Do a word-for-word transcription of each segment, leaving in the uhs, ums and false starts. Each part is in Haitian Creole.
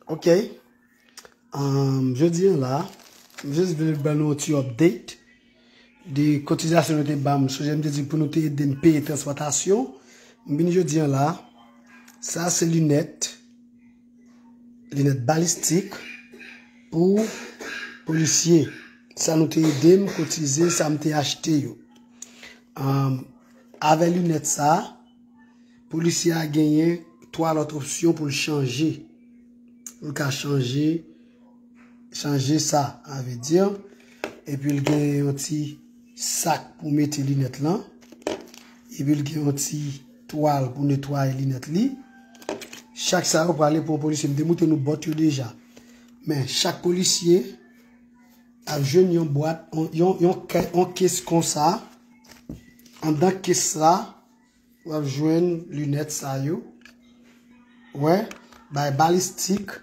Ok. Um, jodi an la, m jis vle ban nou yon ti update de kotizasyon nou te ban m. Sonje m te di pou nou te ede m peye transpòtasyon. M vin jodi an la, sa se linèt, linèt balistik pou polisye. Sa nou te ede m kotize, sa m te achte yo. Um, avè linèt sa, polisye a genyen twa lòt opsyon pou l chanje. Ou ka chanje, chanje sa, a vle di. Epi l gen yon ti sak pou mete linèt lan. Epi l gen yon ti twal pou netwaye linèt li. Chak sa yo prale pou yon polisye. M te montre nou bòt yo deja. Men chak polisye ap jwenn yon bwat, yon, yon, yon kè- yon kes konsa. Anndan kes la, w ap jwenn linèt sa yo. Wè, bay balistik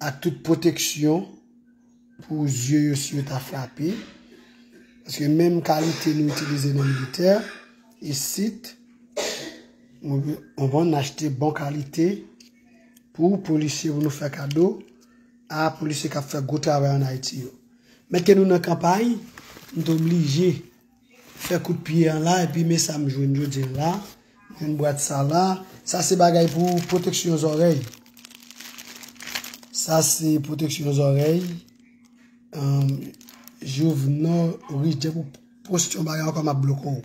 ak tout pwoteksyon pou zye yo si yo ta frape. Paske menm kalite nou itilize nan militè, isit, ou konprann, n achte bon kalite pou polisye, pou nou fè kado a polisye k ap fè gwo travay ann Ayiti yo. Mèt ke nou nan kanpay, m te oblije fè kout pye an la, epi men sa m jwenn jodi an la. M jwenn bwat sa la. Sa se bagay pou pwoteksyon zòrèy. Sa se pwoteksyon zòrèy. Um, Jovenel Ridge pou post yon bagay ankò, m ap bloke w.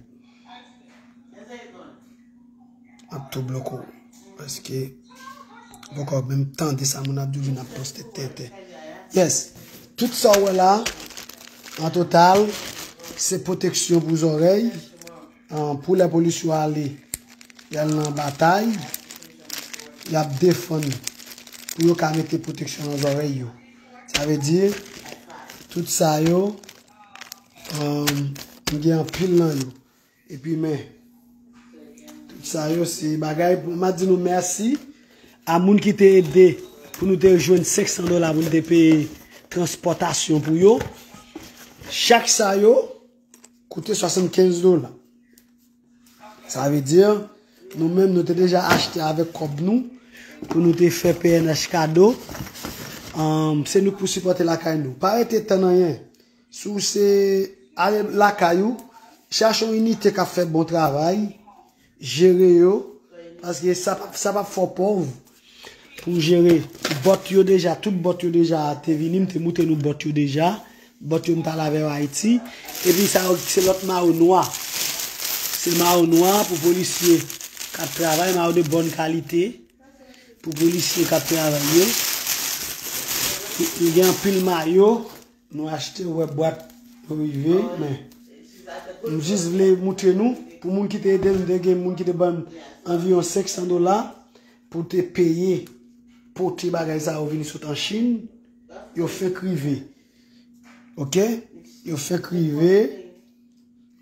M ap tou bloke w. Paske poko menm tande sa moun ap di w vin ap poste tenten. Yes. Tout sa w wè la, an total, se pwoteksyon pou zòrèy. An, pou lè polis yo ale, y al nan batay, y ap defann pou yo ka mete pwoteksyon nan zòrèy yo. Sa vle di, tout sa yo, um, m gen anpil nan yo. Epi men, tout sa yo se bagay, m a di nou mèsi a moun ki te ede pou nou te jwenn senk san dola pou nou te peye transpòtasyon pou yo. Chak sa yo koute swasannkenz dola. Sa vle di, nou menm nou te deja achte avèk kòb nou pou nou te fè P N H kado. Um, se nou k pou sipòte lakay nou. Pa rete tann anyen. Si w se ale lakay ou, chache yon inite k ap fè bon travay, jere yo, paske sa p ap, sa p ap fè w pòv pou jere. Bòt yo deja, tout bòt yo deja te vini, m te montre nou bòt yo deja. Bòt yo m t al avè yo Ayiti. Epi sa yo se lòt mayo nwa. Se mayo nwa pou polisye k ap travay, mayo de bòn kalite pou polisye k ap travay yo. M gen anpil mayo. Nou achte, ou wè bwat yo rive, men m jis vle montre nou, pou moun ki te ede m, te gen moun ki te ban m anviwon senk san dola pou te peye pote bagay sa yo vini sot an Chin, yo fenk rive. Ok? Yo fenk rive.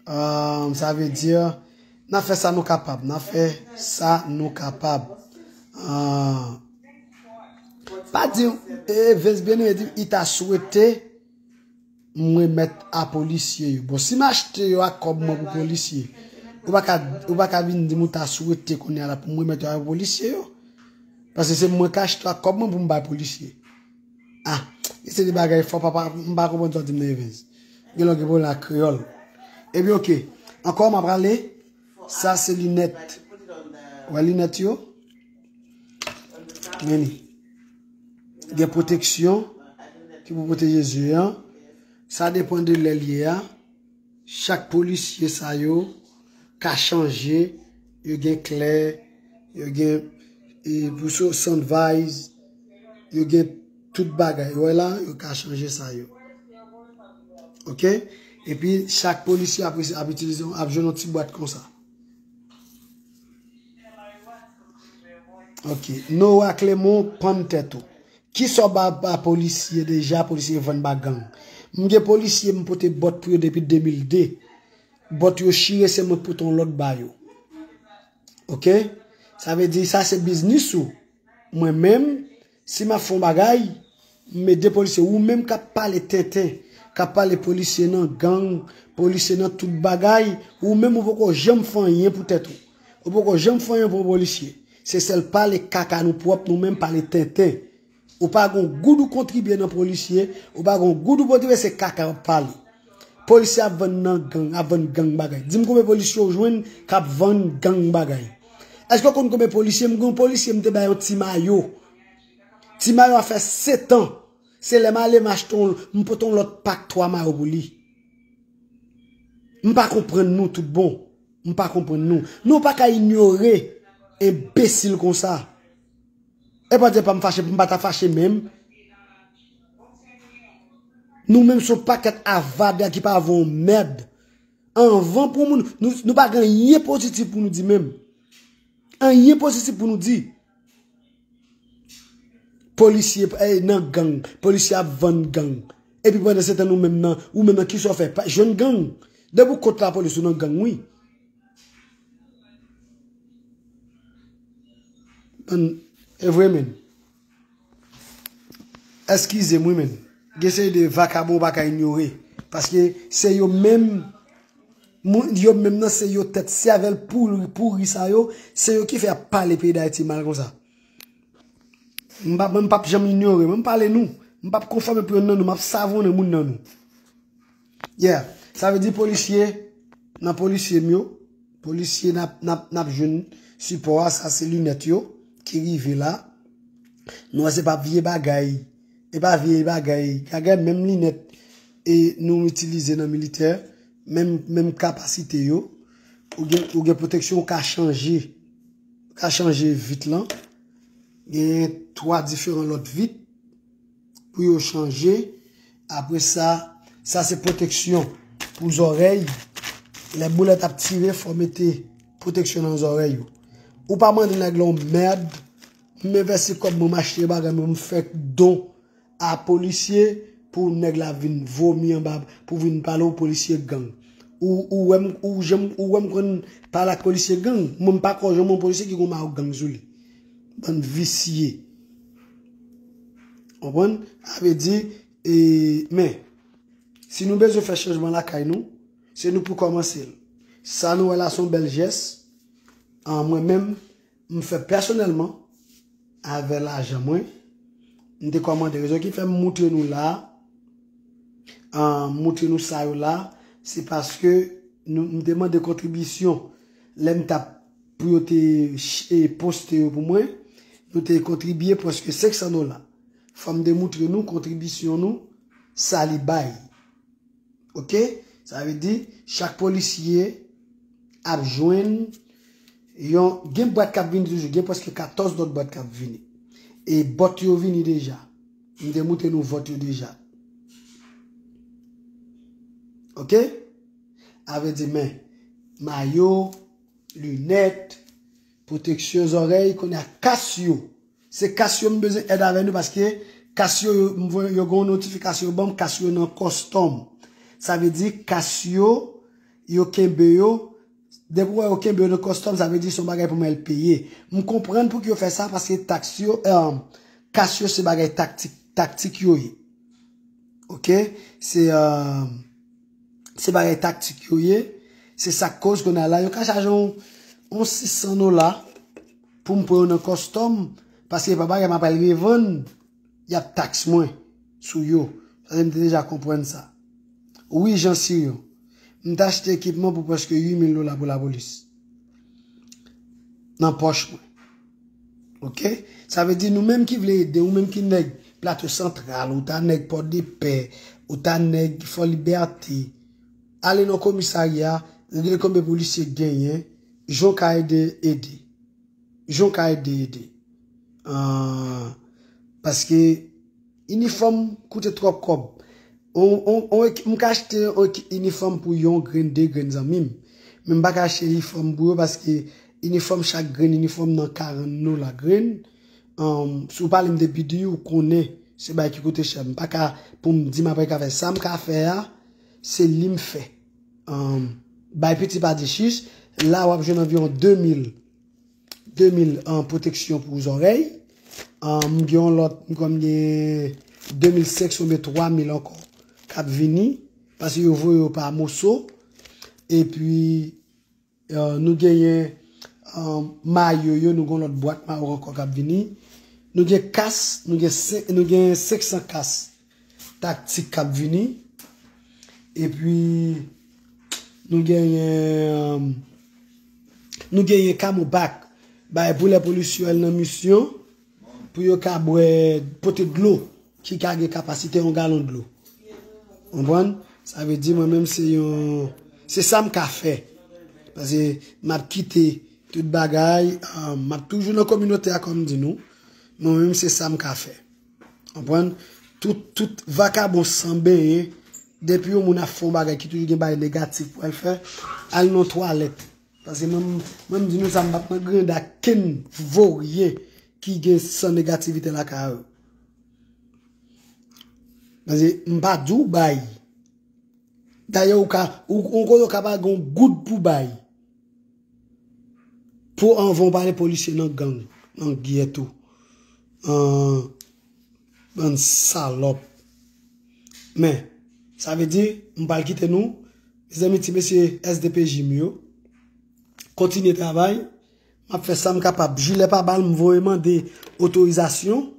Ah, sa vle di, n a fè sa nou kapab. N a fè sa nou kapab. Ah, pa di, Evens Byeneme di, i ta swete m remèt a polisye yo. Bon, si m achte yo ak kòb mwen pou polisye, ou pa ka, ou pa ka vin di m ou ta swete kounye a la pou m remèt yo a polisye yo. Paske se mwen k achte yo ak kòb mwen pou m bay polisye. Ah, se de bagay fò papa, m pa konprann sa w di m nan Evens. Gen lè w gen pwoblèm ak kreyòl. Epi ok, ankò m ap prale, sa se linèt. Wè linèt yo? Men li. Gen pwoteksyon ki pou pwoteje zye an. Sa depann de lè l ye a. Chak polisye sa yo ka chanje, yo gen klè, yo gen, e, pou so-, sunvise, yo gen tout bagay. Ou wè la, yo ka chanje sa yo. Ok? Epi chak polisye ap, ap itilize, ap jwenn yon ti bwat konsa. Ok. Noah Clement, pann tèt ou. Kisa w ba, ba polisye deja, polisye vann ba gang? M gen polisye m pote bòt pou yo depi de mil de. Bòt yo chire, se mwen k pote yon lòt ba yo. Ok? Sa vle di, sa se biznis ou. Mwen menm, si m ap fè yon bagay, m ede polisye. Ou menm k ap pale tenten, k ap pale polisye nan gang, polisye nan tout bagay, ou menm ou poko janm fè anyen pou tèt ou. Ou poko janm fè anyen pou yon polisye. Se sèl pale kaka nou pwòp, nou menm pale tenten. Ou pa gon goud ou kontribye nan polisye, ou pa gon goud ou kontribye, se kaka w ap pale. Polisye ap vann nan gang, ap vann gang bagay. Di m konbyen polisye w jwenn k ap vann gang bagay. Èske w konn konbyen polisye? M gen yon polisye m te bay yon ti mayo. Ti mayo a fè sèt an. Se lè m ale m achte yon, m pote yon lòt pak twa mayo pou li. M pa konprann nou tout bon. M pa konprann nou. Nou pa ka inyore enbesil konsa. E pa di pa m fache, m pa ta fache menm. Nou menm se yon pakèt avada ki pa vo yon mèd. Anvan pou moun, nou, nou pa gen anyen pozitif pou nou di menm. Anyen pozitif pou nou di. Polisye eh, nan gang, polisye ap vann gang. Epi pandan se tan nou menm nan, ou menm nan kisa w fè? Pa jwenn gang. Depi w kont lapolis ou nan gang wi. Bann, e vre menn. Eskize m wi menn. Gen seri de vakabon ou pa ka inyore. Paske se yo menm, moun, yo menm nan se yo tèt sèvèl pouri, pouri sa yo, se yo ki fè ap pale peyi Dayiti mal konsa. M p ap, m p ap janm inyore, m pale nou. M p ap konfòme pou yonn nan nou, m ap savonnen moun nan nou. Yeah, sa vle di polisye, nan polisye m yo, polisye n ap, n ap, n ap jwenn sipò a, sa se linèt yo ki rive la. Nou wè se pa vye bagay, e pa vye bagay, gagay menm linèt e nou itilize nan militè, menm, menm kapasite yo. Ou gen, ou gen pwoteksyon, ou ka chanje, ou ka chanje vit lan. Gen twa diferan lòt vit pou yo chanje. Apre sa, sa se pwoteksyon pou zòrèy. Lè boulèt ap tire, fò mete pwoteksyon nan zòrèy ou. Ou pa mande nèg la yon mèd, m envesti kòb mwen, m achte bagay mwen, m fè don a polisye pou nèg la vin vomi anba, pou vin pale w polisye gang. Ou, ou wè m, ou janm, ou wè m konn pale ak polisye gang? Mwen m pa kwè w janm wè yon polisye ki gon mayo gang sou li. Bann visye. Konprann? Sa vle di, e, men, si nou bezwen fè chanjman lakay nou, se nou pou kòmanse l. Sa nou wè la se yon bèl jès. An, mwen menm, m fè pèsonèlman avè lajan mwen. M te kòmande rezon ki fè m moutre nou la, an, m moutre nou sa yo la, se paske nou, m te mande kontribisyon. Lè m t ap pou yo te ch- e poste yo pou mwen, nou te kontribye prèske senk san dola. Fò m te moutre nou kontribisyon nou, sa li bay. Oke? Sa vle di, chak polisye ap jwenn yon, gen bwat k ap vini toujou, gen prèske katòz lòt bwat k ap vini. E bòt yo vini deja. M te moutre nou vòt yo deja. Oke? Sa vle di, men, mayo, linèt, pwoteksyon zòrèy, kounye a kas yo. Se kas yo m bezwen èd avè nou paske kas yo, yo, m voye, yo gen yon notifikasyon yo ban m, kas yo nan kòstòm. Sa vle di kas yo, yo kenbe yo. Depi w wè yo kenbe yo nan kòstòm, sa vle di se yon bagay pou mwen al peye. M konprann pouki yo fè sa, paske taks yo, eh, kas yo se bagay taktik, taktik yo ye. Oke? Se, eh, se bagay taktik yo ye. Se sa k koz kounye a la, yo ka chaje yon, yon sis san dola pou m pran yo nan kòstòm, paske pa bagay m ap al revann, y ap taks mwen sou yo. Paske m te deja konprann sa. Wi, Jean Sirion. M t achte ekipman pou prèske uit mil dola pou lapolis. Nan pòch mwen. Oke? Sa vle di nou menm ki vle ede, ou menm ki nèg Plato Santral, ou ta nèg Pòdepè, ou ta nèg Fò Libète, ale nan komisarya, regle konbyen polisye k genyen, jan w ka ede, ede. Jan w ka ede, ede. Ah, paske inifòm koute twòp kòb. On, on, on, ek- m ka achte yon ek- inifòm pou yon grenn, de grenn zanmi m. Men m pa ka achte inifòm pou yo paske inifòm, chak grenn inifòm nan karant dola grenn. Ahn, si w pale m de bidou, ou konnen se bagay ki koute chè. M pa ka, pou m di m apre ka fè sa m ka fè a, se li m fè. Ahn, bay piti pa di chich, la w ap jwenn anviwon de mil de mil an pwoteksyon pou zòrèy. An, m gen yon lòt, m kwè m gen de mil senk san oubyen twa mil ankò k ap vini, paske yo voye yo pa moso. Epi, eh, nou genyen, eh, mayo yo, nou gen yon lòt bwat mayo ankò k ap vini. Nou gen kas, nou gen sen-, nou gen senk san kas taktik k ap vini. Epi, nou genyen, nou genyen Camelback. Bay pou lè polisye al nan misyon, pou yo ka bwè, pote dlo, ki ka gen kapasite yon galon dlo. Konprann? Sa vle di mwen menm se yon, se sa m ka fè. Paske m ap kite tout bagay, ah, m ap toujou nan kominote a kòm m di nou. Mwen menm se sa m ka fè. Konprann? Tout, tout vakabon san benyen, depi yon moun ap fè yon bagay ki toujou gen bagay negatif pou al fè, al nan twalèt. Paske mwen, mwen m di nou sa, m p ap nan granda kenn voryen ki gen san negativite lakay yo. Paske m pa di w bay. Dayè, ou ka, ou, ou kote w ka pa gen yon goud pou bay. Pou anvan w pale polisye nan gang, nan gyèt ou. An, bann salòp. Men, sa vle di, m pral kite nou. Mezanmi, ti mesye S D P J m yo, kontinye travay. M ap fè sa m kapab. Jilè pa bal, m voye mande otorizasyon.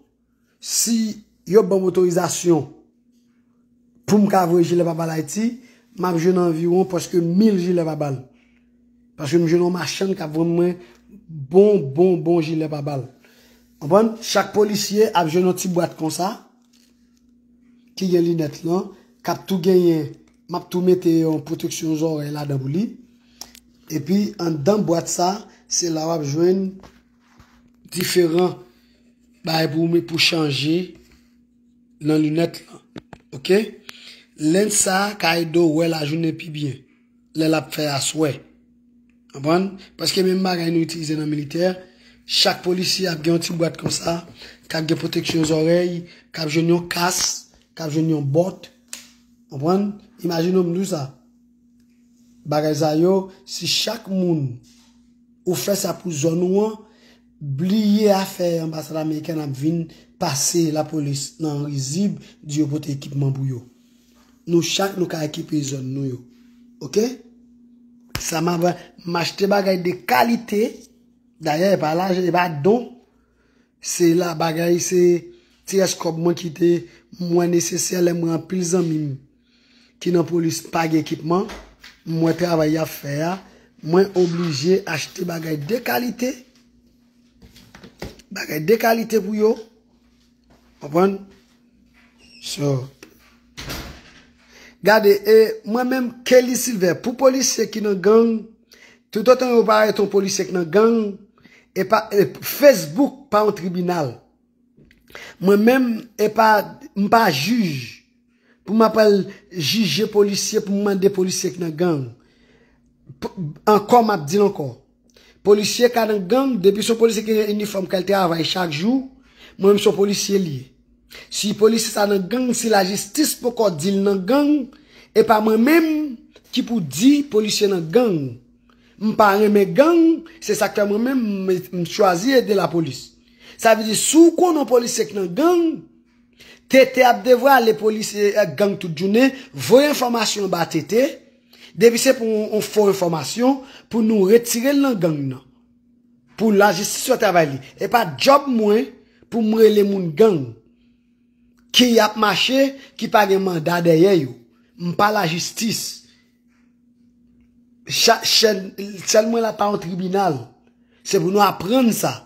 Si yo ban m otorizasyon pou m ka voye jilè pa bal Ayiti, m ap jwenn anviwon prèske mil jilè pa bal. Paske m jwenn yon machann k ap vann mwen bon, bon, bon jilè pa bal. Konprann? Chak polisye ap jwenn yon ti bwat konsa, ki gen linèt lan, k ap tou genyen, m ap tou mete yon pwoteksyon zòrèy ladan pou li. Epi, anndan bwat sa, se la w ap jwenn diferan bagay pou, pou chanje nan linèt lan. Oke? Lens sa a ka ede w wè lajounen pi byen lè l ap fè aswè. Konprann? Paske menm bagay nou itilize nan militè, chak polisye ap gen yon ti bwat konsa, k ap gen pwoteksyon zòrèy, k ap jwenn yon kas, k ap jwenn yon bòt. Konprann? Imajine w m di w sa. Bagay sa yo, si chak moun ou fè sa pou zòn ou an, bliye afè anbasad amerikèn ap vin pase lapolis nan rizib, di yo pote ekipman pou yo. Nou chak nou ka ekipe zòn nou yo. Oke? Sa m ap, m achte bagay de kalite. Dayè, e pa lajan, e pa don. Se la bagay, se ti rès kòb mwen ki te mwen nesesè lè mwen anpil zanmi m ki nan polis pa gen ekipman. M wè travay y ap fè a. Mwen oblije achte bagay de kalite. Bagay de kalite pou yo. Konprann? So, gade, e, mwen menm, Kelly Silver, pou polisye ki nan gang, toutotan yo pa arete yon polisye ki nan gang, e pa, e, Facebook pa yon tribinal. Mwen menm, e pa, m pa jij. Pou m ap al jije polisye, pou m mande polisye k nan gang. P-, ankò, m ap di l ankò. Polisye ka nan gang, depi se yon polisye ki gen inifòm, k al travay chak jou, mwen menm se yon polisye l ye. Si polisye sa nan gang, si lajistis poko di l nan gang, e pa mwen menm ki pou di polisye nan gang. M pa renmen gang, se sa k fè mwen menm, m, m chwazi ede lapolis. Sa vle di, si w konnen yon polisye k nan gang, T T ap devwale polis, e, gang tout jounen, voye enfòmasyon ba T T, depi se pou yon, yon fo enfòmasyon, pou nou retire l nan gang nan. Pou lajistis fè travay li. E pa djòb mwen pou m rele moun gang ki ap mache, ki pa gen manda dèyè yo. M pa lajistis. Cha-, chèn, sèl mwen la pa yon tribinal. Se pou nou aprann sa.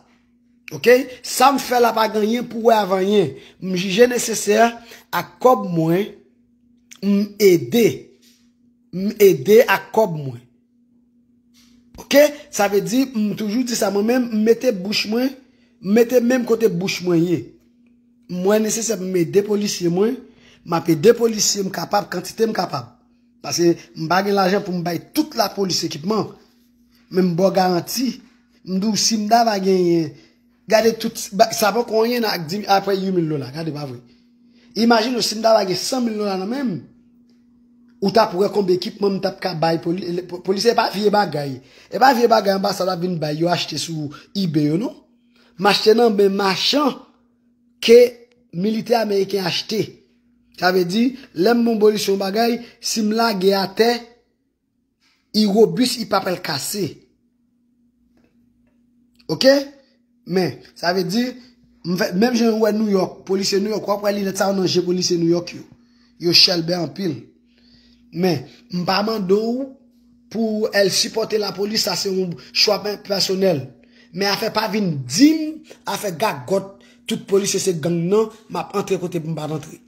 Oke? Sa m fè la pa gen anyen pou wè avè anyen. M jije nesesè ak kòb mwen, m ede. M ede ak kòb mwen. Oke? Sa vle di, m toujou di sa mwen menm, m mete bouch mwen, m mete men m kote bouch mwen ye. M wè nesesè pou m ede polisye mwen, m ap ede polisye m kapab, kantite m kapab. Paske m pa gen lajan pou m bay tout lapolis ekipman. Men m ba w garanti, m di w si m ta va genyen, gade tout, ba, sa poko anyen nan ak di, apre uit mil dola, gade pa vre. Imajine w si m ta va gen san mil dola nan men m, ou t ap wè konbyen ekipman m t ap ka bay poli-, polisye, e pa vye bagay. E pa vye bagay anbasad ap vin bay yo achte sou eBay yo, non. M achte nan men machan ke militè ameriken achte. Sa vle di, lè m bon polisye yon bagay, si m lage atè, i wobis, i pa pral kase. Oke? Men, sa vle di, M fè, menm jan ou wè Nouyòk, polisye Nouyòk, w ap wè linèt sa yo nan je polisye Nouyòk yo. Yo chèlbè anpil. Men, m pa mande w pou w al sipòte lapolis, sa se yon chwa pè-, pèsonèl. Men afè pa vin di m, afè gagòt, tout polisye se gang nan, m ap antre kote pou m pa t antre.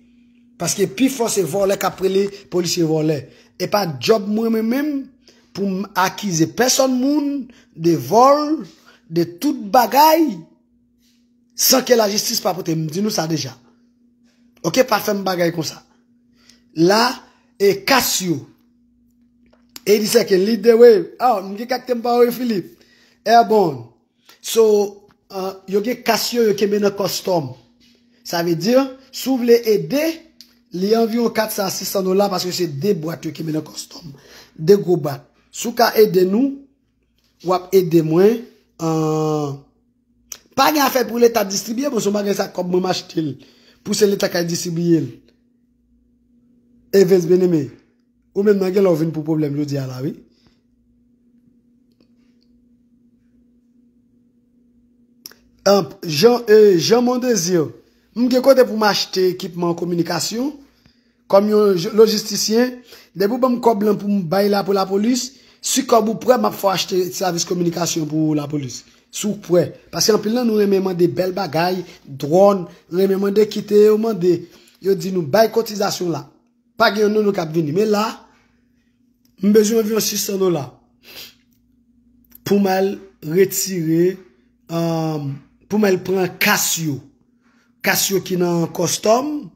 Paske pifò se vòlè k ap rele polisye vòlè. E pa djòb mwen, mwen menm pou m akize pèsòn moun de vòl, de tout bagay, san ke lajistis pa pote. M di nou sa deja. Oke, pa fè m bagay konsa. La, e kas yo. E di se ke lead the way. Oh, m gen kak tempo, wi, Philippe. Airborne. So, uh, yo gen kas yo, yo kenbe nan custom. Sa vle di, si w vle ede, li anviwon kat san a sis san dola, paske se de bwat yo kenbe nan custom. De gwo bwat. Si w ka ede nou, w ap ede mwen. Uh, pa gen afè pou Leta distribiye, bon, se yon bagay sa kòb mwen m achte l. Pou se Leta k al distribiye l. Evens Beneme, ou menm nan gen lè w vin pou pwoblèm jodi a la, wi. Anp, Jean, eh, Jean Mondésir, m gen kote pou m achte ekipman kominikasyon, kòm yon j-, lojistisyen, depi w ban m kòb lan pou m bay la pou lapolis, si kòb ou prè, m ap fè w achte sèvis kominikasyon pou lapolis. Si w prè. Paske anpil nan nou renmen mande bèl bagay, dwòn, renmen mande kite yo mande, yo di nou bay kotizasyon la. Pa gen yon nono k ap vini. Men la, m bezwen anviwon sis san dola pou m al retire, um, pou m al pran kas yo. Kas yo ki nan custom,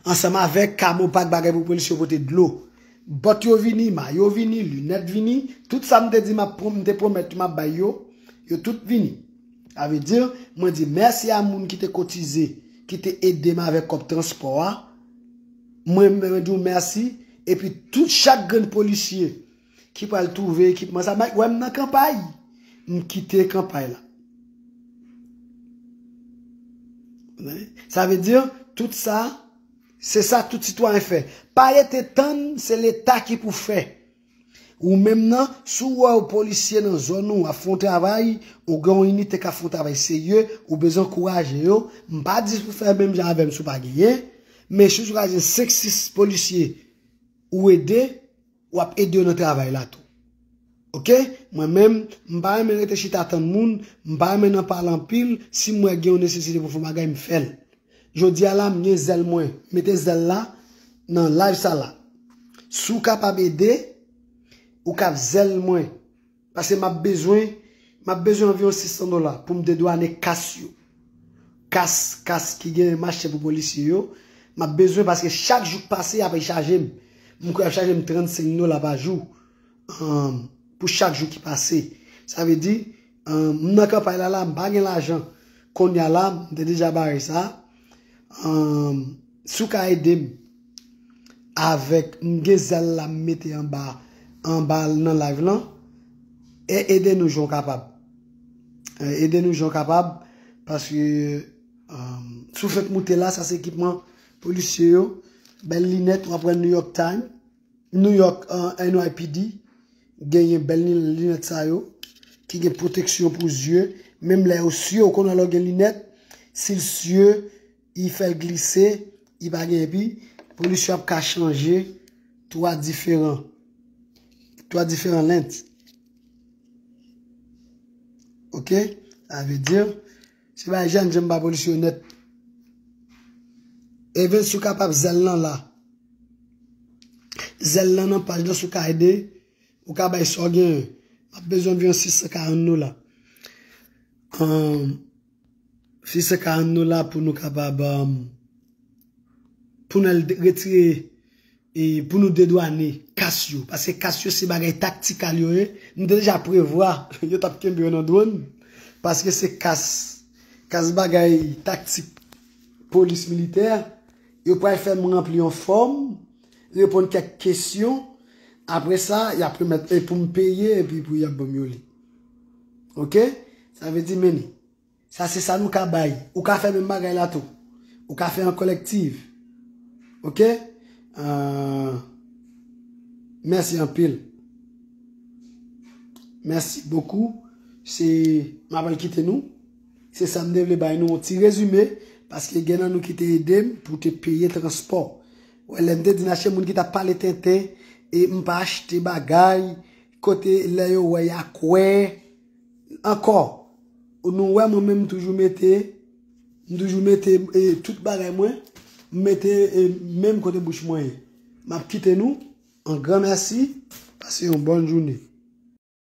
ansanm avèk kamo pak bagay pou polis yo pote dlo. Bòt yo vini, mayo vini, linèt vini, tout sa m te di m ap pwom-, m te pwomèt m ap bay yo, yo tout vini. Sa vle di, mwen di mèsi a moun ki te kotize, ki te ede m avèk kòb transpò a. Mwen, mwen di w mèsi. Epi tout chak grenn polisye ki pral twouve ekipman sa, m wè m nan kanpay. M kite kanpay la. Sa vle di, tout sa, se sa tout sitwayen fè. Pa rete tann, se Leta ki pou fè. Ou menm nan, si w wè yon polisye nan zòn ou ap fè yon travay, ou gen yon inite k ap fè yon travay serye, ou bezwen ankouraje yo. M pa di pou fè menm jan avè m si w pa genyen, men si w ankouraje senk, sis polisye ou ede, w ap ede yo nan travay la tou. Oke? Mwen menm, m pa renmen rete chita tann moun, m pa renmen nan pale anpil, si m wè gen yon nesesite pou fè yon bagay, m fè l. Jodi a la, m gen zèl mwen. Mete zèl la nan live sa la. Si w kapab ede, ou kab zèl mwen. Paske m ap bezwen, m ap bezwen anviwon sis san dola pou m dedwanen kas yo. Kas, kas ki gen mach chè pou polisye yo. M ap bezwen paske chak jou k pase, y ap chaje m. M kwè y ap chaje m trannsenk dola pa jou. Ann, pou chak jou ki pase. Sa vle di, ann, m nan kanpay la, la, m pa gen lajan. Kounye a la, m te deja bare sa. Ann, si w ka ede m avèk, m gen zèl la, m mete anba, anba nan live lan. E ede nou jan w kapab. E, ede nou jan w kapab, paske, ann, si w fèk moute la, sa se ekipman polisye yo. Bèl linèt, w ap wè New York Times. New York, uh, N Y P D genyen bèl lin-, linèt sa yo, ki gen pwoteksyon pou zye. Menm lè yo sye, ou konnen lè w gen linèt, si l sye, li fè l glise, li pa gen, epi polis yo ap ka chanje twa diferan, twa diferan lens. Oke? Sa vle di, se pa jèn, jèn ba polis yo nèt. Evens, si w kapab zèl lan la. Zèl lan nan paj lan, si w ka ede, ou ka bay sa w genyen. M ap bezwen anviwon sis san karant dola. Ann, sis san karant dola pou nou kapab, ann, pou n al de-, retire, e pou nou dedwane kas yo. Paske kas yo se bagay taktikal yo ye. M te deja prevwa yo t ap kenbe yo nan dwòn. Paske se kas, kas bagay taktik polis militè. Yo pral fè m ranpli yon fòm, reponn kèk kesyon. Apre sa, y ap remèt, e pou m peye, epi pou y ap ban m yo li. Oke? Sa vle di, men, sa se sa nou ka bay. Ou ka fè menm bagay la tou. Ou ka fè an kolektif. Oke? Ah, mèsi anpil. Mèsi bokou. Se, m ap al kite nou. Se sa m te vle bay nou yon ti rezime, paske gen nan nou ki te ede m pou te peye transpò. Wè, lè m te di n achte, moun ki t ap pale tenten, e m pa achte bagay, kote lè yo wè y a kwè. Ankò, nou wè mwen menm m toujou mete, m toujou mete e, tout bagay mwen, m mete e, menm kote bouch mwen ye. M ap kite nou, an gran mèsi, pase yon bòn jounen.